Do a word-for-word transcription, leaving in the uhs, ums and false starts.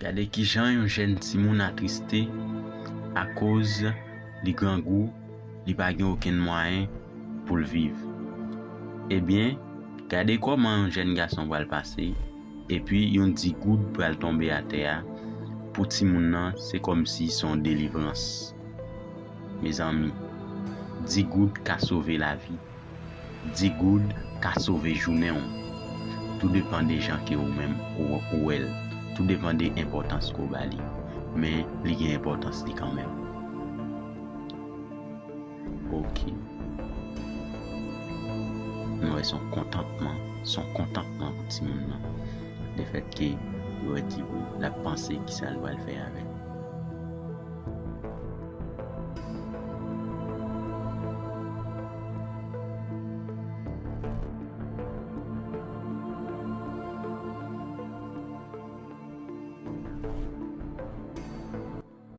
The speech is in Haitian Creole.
Gade kijan yon jèn timoun atriste akoz li grangou, li pa gen okenn mwayen pou l viv. Ebyen, gade kòman yon jèn gason pral pase, epi yon dis goud pral tonbe atè a. Pou timoun nan, se kòmsi se yon delivrans. Mezanmi, dis goud ka sove lavi. Dis goud ka sove jounen w. Tou depann de jan ke ou menm ou, ou wè l. Tou depann de enpòtans ke w ba li. Men li gen enpòtans li kanmenm. Ok. Nou wè se yon kontantman, se yon kontantman pou timoun nan. Lefèt ke li wè dis goud, l ap panse kisa l pral fè avè l.